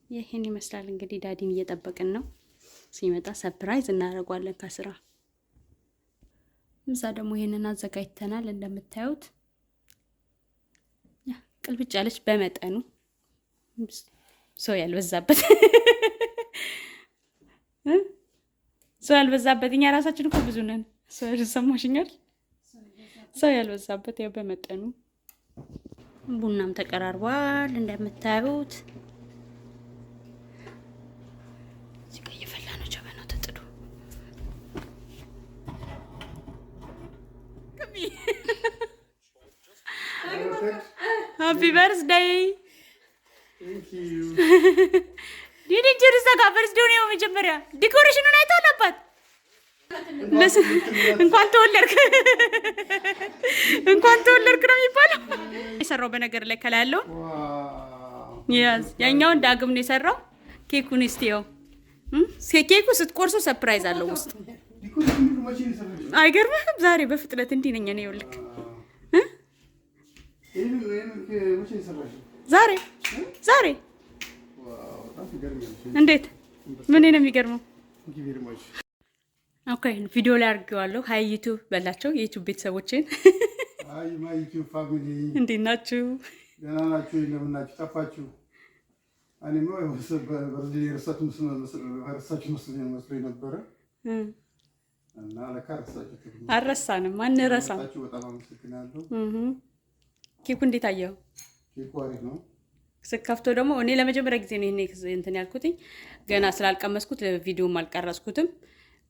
ይህን ይመስላል እንግዲህ። Daddy ን እየጠበቅን ነው። ሲመጣ surprise እናደርገዋለን ከስራ። ምሳ ደግሞ ይሄንን አዘጋጅተናል። እንደምታዩት ቅልብጭ ያለች፣ በመጠኑ ሰው ያልበዛበት፣ ሰው ያልበዛበት። እኛ ራሳችን እኮ ብዙ ነን። ሰው ሰማሽኛል። ሰው ያልበዛበት፣ ያው በመጠኑ። ቡናም ተቀራርቧል እንደምታዩት። እዚህ ጋ እየፈላ ነው፣ ጀበናው ተጥዶ። Happy birthday! Thank you. ዲዲንጀር እዛ ጋር birthday ነው። መጀመሪያ decoration ኑን አይተኸዋል አባት? እንኳን ተወለድክ፣ እንኳን ተወለድክ ነው የሚባለው። የሰራው በነገር ላይ ከላይ ያለው ያዝ፣ ያኛውን ዳግም ነው የሰራው። ኬኩን እስቲ ያው ኬኩ ስትቆርሶ surprise አለው ውስጥ። አይገርምህም? ዛሬ በፍጥነት እንዲህ ነኝ እኔ። ይኸውልህ፣ ዛሬ ዛሬ እንዴት ምን ነው የሚገርመው? Okay፣ ቪዲዮ ላይ አድርጌዋለሁ። Hi YouTube በላቸው የ YouTube ቤተሰቦችን። Hi my YouTube family. እንዴት ናችሁ? ደህና ናችሁ? እንደምን ናችሁ? ጠፋችሁ። እኔማ birthday የረሳችሁ መስሎኝ ነበረ እና ለካ ረሳችሁ። አልረሳንም፣ አንረሳም። በጣም አመሰግናለሁ። ኬኩ እንዴት አየኸው? ኬኩ አሪፍ ነው። ስከፍቶ ደግሞ እኔ ለመጀመሪያ ጊዜ ነው ይሄን እንትን ያልኩትኝ። ገና ስላልቀመስኩት ቪዲዮም አልቀረጽኩትም።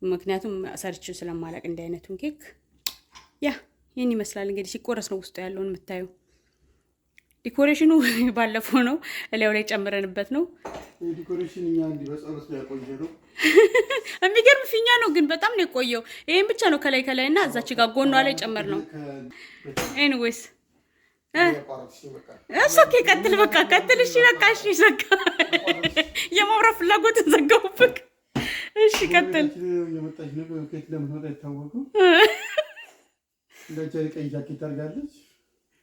ምክንያቱም ሰርቼ ስለማላቅ እንዲህ አይነቱን ኬክ። Yeah፣ ይህን ይመስላል እንግዲህ። ሲቆረስ ነው ውስጡ ያለውን የምታየው። Decoration ኑ ባለፈው ነው እላዩ ላይ ጨምረንበት ነው። Decoration እኛ እንዲህ በጸሎት ላይ ያቆየ ነው። የሚገርም ፊኛ ነው ግን በጣም ነው የቆየው። ይሄን ብቻ ነው ከላይ ከላይ እና እዛች ጋር ጎኗ ላይ ጨመር ነው። Anyways እሱ okay፣ ቀጥል፣ በቃ ቀጥል። እሺ በቃ እሺ፣ ዘጋ። የማውራት ፍላጎትን ዘጋሁብህ። እሺ ቀጥል። የመጣች ነው፣ ከየት እንደምትመጣ አይታወቅም። እንዳንቺ ቀይ ጃኬት አድርጋለች።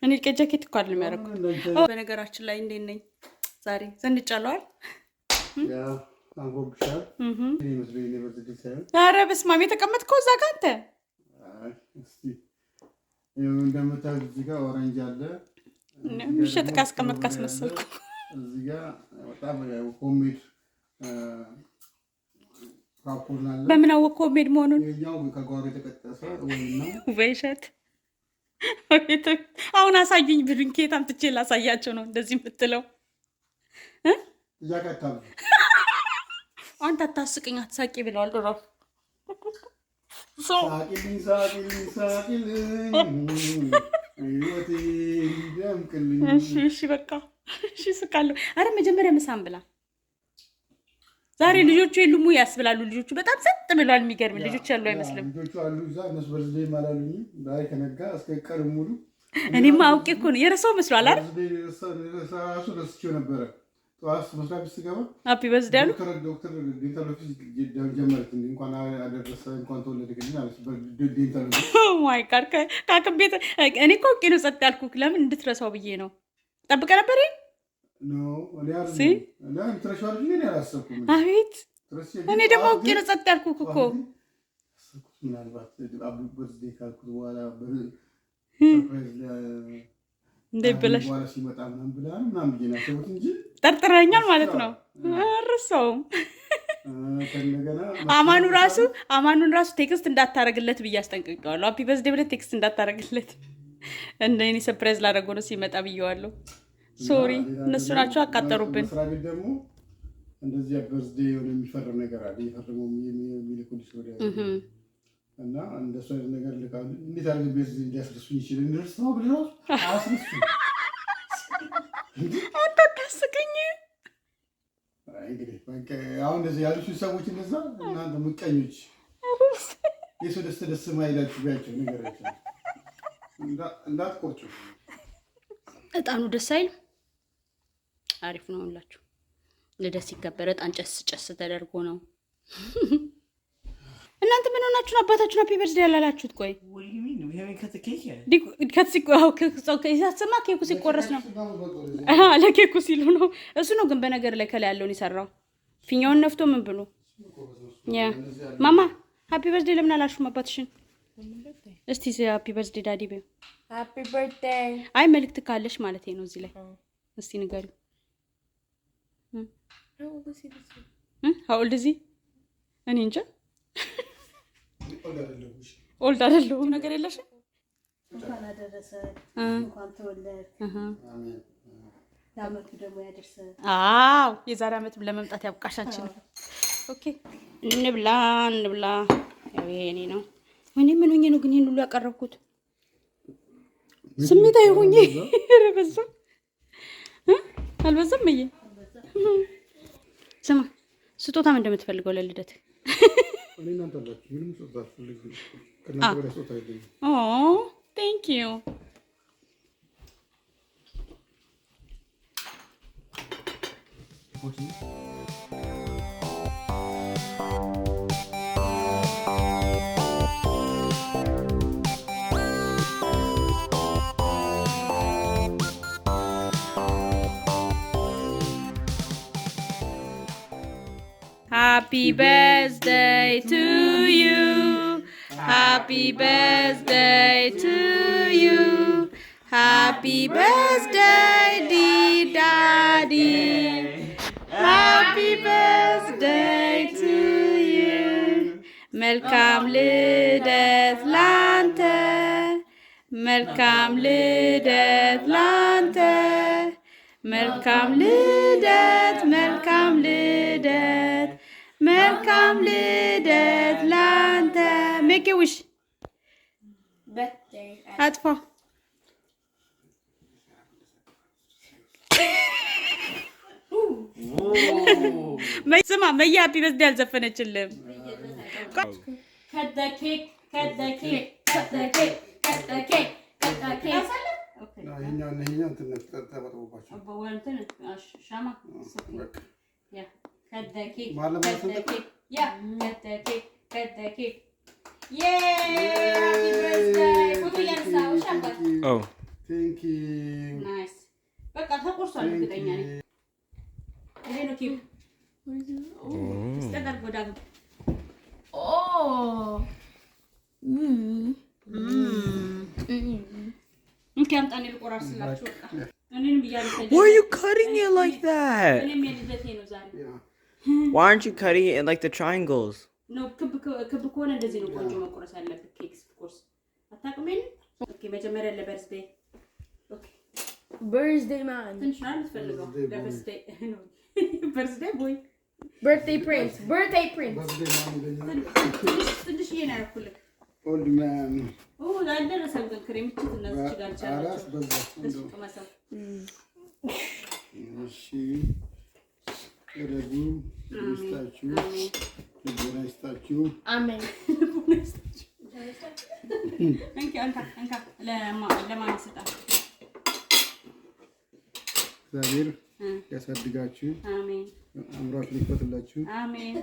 እኔ ቀይ ጃኬት እኮ አይደለም ያደረኩት። በነገራችን ላይ እንዴት ነኝ ዛሬ? ዘንጫለዋል። አምሮብሻል። መስሎኝ እኔ birthday ሳይሆን። ኧረ በስመ አብ፣ የተቀመጥከው እዛ ጋር አንተ። እስኪ እንደምታዩት እዚህ ጋር orange አለ። የሚሸጥ ዕቃ አስቀመጥክ አስመሰልኩ። እዚህ ጋር በጣም homemade popcorn አለ። በምን አወቅህ homemade መሆኑን? ይኸኛው ከጓሮ የተቀጠሰ ወይን ነው። ወይሸት አሁን አሳዩኝ ብሉኝ ከየት አምጥቼ ላሳያቸው ነው እንደዚህ የምትለው? እያቀታሉ። አንተ አታስቅኝ፣ አትሳቂ ብለዋል ራሱ። ሳቂልኝ፣ ሳቂልኝ፣ ሳቂልኝ፣ ህይወቴ እንዲደምቅልኝ። እሺ እሺ፣ በቃ እሺ፣ ስቃለሁ። አረ መጀመሪያ ምሳን ብላ። ዛሬ ልጆቹ የሉም ያስብላሉ። ልጆቹ በጣም ጸጥ ብለዋል። የሚገርም ልጆች ያሉ አይመስልም። ልጆቹ አሉ እዛ፣ እነሱ birthday አላሉኝም። ዛሬ ከነጋ እስከ ቀን ሙሉ። እኔማ አውቄ እኮ ነው፣ የረሳው መስሏል አይደል? ራሱ ረስቼው ነበረ። ጠዋት መስሪያ ቤት ስገባ Happy birthday አሉ። ዶክተር dental office ጀመረች። እንኳን አደረሰ፣ እንኳን ተወለድክልኝ አለች። Dental office። My God፣ ከሐኪም ቤት። እኔ እኮ አውቄ ነው ጸጥ ያልኩህ። ለምን እንድትረሳው ብዬ ነው። ጠብቀህ ነበር ይሄን? No፣ እኔ ትረሺዋለሽ ብዬ እኔ አላሰብኩም። አቤት፣ እኔ ደግሞ አውቄ ነው ጸጥ ያልኩህ እኮ። ምናልባት happy birthday ካልኩት በኋላ surprise እንዳይበላሽ በኋላ ሲመጣ ምናምን ብላ ምናምን ብዬ ነው ያሰብኩት እንጂ። ጠርጥረኛል ማለት ነው። አልረሳውም። ከእንደገና አማኑ ራሱ፣ አማኑን ራሱ text እንዳታረግለት ብዬ አስጠንቅቄዋለሁ። Happy birthday ብለህ text እንዳታረግለት፣ እንደ እኔ surprise ላደረገው ነው ሲመጣ ብዬዋለሁ። Sorry፣ እነሱ ናቸው አቃጠሩብን። መስሪያ ቤት ደግሞ እንደዚያ birthday የሆነ የሚፈርም ነገር አለ። የፈርመው የሚልኩልሽ ወዲያ እና እንደሱ አይነት ነገር ልካሉ። እንዴት አድርገህ ቤት ሊያስረሱኝ ይችላል? እንደርሰው ብለህ ራሱ አያስረሱም። አንተ አታስቀኝ። እንግዲህ በቃ አሁን እንደዚህ ያሉት ሰዎች እንደዛ እናንተ ምቀኞች፣ የሰው ደስ ደስ ማይላችሁ ቢያቸው ነገራቸው እንዳትቆጩ። እጣኑ ደስ አይልም? አሪፍ ነው ሁላችሁ። ልደት ሲከበር እጣን ጨስ ጨስ ተደርጎ ነው። እናንተ ምን ሆናችሁ ነው አባታችሁን happy birthday ያላላችሁት? ቆይ What do you mean? We haven't cut the cake yet. ሲሰማ ኬኩ ሲቆረስ ነው፣ ለኬኩ ሲሉ ነው። እሱ ነው ግን በነገር ላይ ከላይ ያለውን የሰራው ፊኛውን ነፍቶ ምን ብሎ። Yeah, ማማ፣ happy birthday ለምን አላልሽም አባትሽን? እስቲ happy birthday daddy በይው። Happy birthday. አይ፣ መልእክት ካለሽ ማለት ነው እዚህ ላይ እስቲ ንገሪው። How old is he this year? How old is he? እኔ እንጃ፣ old አይደለሁም። ነገር የለሽም። እንኳን አደረሰ፣ እንኳን ተወለድ፣ ለአመቱ ደግሞ ያደርሰ። አዎ፣ የዛሬ ዓመት ለመምጣት ያብቃሻችን። Okay፣ እንብላ እንብላ። ያው ይሄ የኔ ነው። ወይኔ፣ ምን ሆኜ ነው ግን ይሄን ሁሉ ያቀረብኩት? ስሜታዊ ሆኜ። ኧረ በዛ እ አልበዛም? እየ ስማ፣ ስጦታም እንደምትፈልገው ለልደት? እኔ እናንተ አላችሁ፣ ምንም ስጦታ አልፈልግም። ከእናንተ በላይ ስጦታ የለኝም። Oh, thank you. Happy birthday to you. Happy birthday to you. Happy birthday, dear daddy. Happy birthday to you. መልካም ልደት ላንተ። መልካም ልደት ላንተ። መልካም ልደት፣ መልካም ልደት፣ መልካም ልደት ላንተ። Make wish. Birthday. አጥፋ። Whoa. ስማ መያ፣ happy birthday አልዘፈነችልም። Cut the cake, cut the cake, cut the cake, cut the cake, cut the cake. ይሄኛው እና ይሄኛው እንትን ተበጥቦባቸው ሻማ። በቃ። Yeah. Cut the cake. መሀል ለመሀል Cut the ሰንጠቅ? cake. Yeah. Cut the cake. Cut the cake. Yay! Happy birthday! ፎቶ እያነሳሁ እሺ አባት። Oh. Thank you. Nice. በቃ ተቆርሷል፣ እርግጠኛ ነኝ። ይሄ ነው ኬኩ። እስጠ አድርጎ ዳግም። Oh. እንኪ አምጣ፣ እኔ ልቆራርስላችሁ። በቃ እኔንም እያነሳኝ። Why are you cutting it like that? እኔም የልደቴ ነው ዛሬ። Why aren't you cutting it in like the triangles? ነው፣ ክብ ክብ ከሆነ እንደዚህ ነው ቆንጆ መቆረስ ያለብህ ኬክ ስትቆርስ። አታውቅም ይሄንን? Okay፣ መጀመሪያ ለ birthday፣ okay። Birthday man. ትንሽ ነው የምትፈልገው ለ birthday ነው፣ birthday boy. Birthday prince. Birthday prince. Birthday man ይለኛል። ትንሽ ትንሽዬ ነው ያደረኩልህ። Old man. ኦ፣ አልደረሰም ግን ክሬም እችት እነዚህ ጋር አራስ አልቻላቸው። በዛ። እሱ ቅመሰው። እሺ፣ እደጉ፣ ይስጣችሁ፣ ልቦና ይስጣችሁ። Amen. እንካ እንካ እንካ፣ ለማን ስጣት? እግዚአብሔር ያሳድጋችሁ፣ አሜን። አእምሯችሁን ይክፈትላችሁ። አሜን።